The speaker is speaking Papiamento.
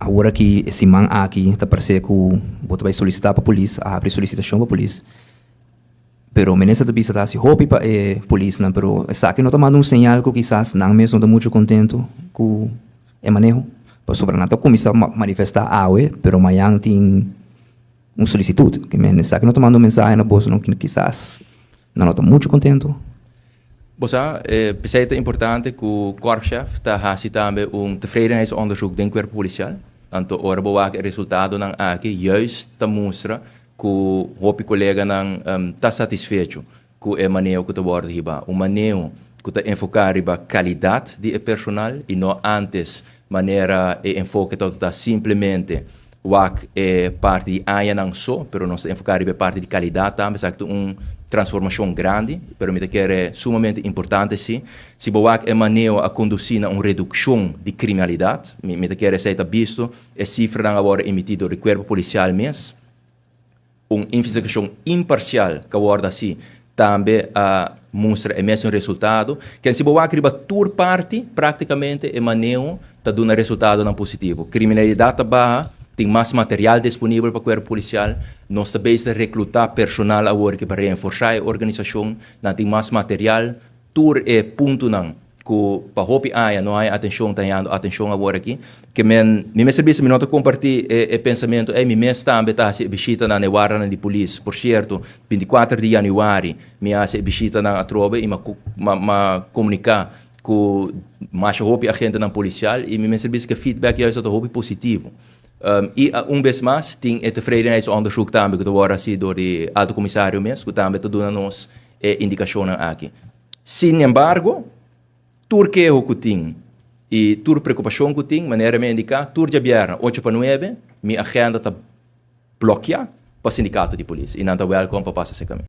Awor aki, e siman aki, ta parse ku bo ta bai solisitá pa polis, a habri solisitashon pa polis. Pero minister ta bisa ta hasi hopi pa e polisnan, pero esaki no ta manda un señal ku kisas nan mes no ta muchu kontentu ku e maneho? Pasobra nan ta kuminsá manifestá awe, pero mañan tin un solisitut. Ke men esaki no ta manda un mensahe na boso ku kisas nan no ta muchu kontentu? Bo sa, p'esei ta importante ku Korpschef ta hasi tambe un tevredenheidsonderzoek den Kuerpo Polisial. Anto ora bo wak e resultadonan aki, juist ta mustra ku hopi koleganan ta satisfecho ku e maneho ku ta wòrdu hibá. Un maneho ku ta enfoká riba kalidat di e personal i no antes manera e enfoke tabata ta simplemente wak e parti di añanan so, pero nos ta enfoká riba e parti di kalidat tambe. Esaki ta un transformashon grandi, pero mi ta kere sumamente importante si. Si bo wak e maneho a kondusí na un redukshon di kriminalidat, mi ta kere esei ta bisto. E sifranan a wòrdu emití dor di kuerpo polisial mes. Un investigashon imparsial ku a wòrdu hasí tambe a mustra e mesun resultado. Ken si bo wak riba tur parti, práktikamente e maneho ta duna resultadonan positivo. Kriminalidat ta baha, tin mas material disponibel pa kuerpo polisial, nos ta bezig ta reklutá personal awor ki pa reenforsá e organisashon, nan tin mas material. Tur e puntonan ku pa hopi aña no haña atenshon ta hañando atenshon awor aki. Ke men, mi mester bisa mi no ta kompartí e pensamentu ei, mi mes tambe ta hasi e bishitanan na e wardanan di polis. Por sierto, 24 di yanüari mi a hasi e bishitanan atrobe i mi a mi a komuniká ku masha hopi agentenan polisial i mi mester bisa ku e feedback juist ta hopi positivo. I un bes mas tin e tevredenheidsonderzoek tambe ku ta wòrdu hasi dor di Alto Komisario mes ku tambe ta duna nos e indikashonnan aki. Sin embargo, tur keho ku tin i tur preokupashon ku tin, manera mi a indiká, tur djabièrnè 8 pa 9, mi agenda ta blòkiá pa sindikato di polis i nan ta wèlkòm pa pasa serka mi.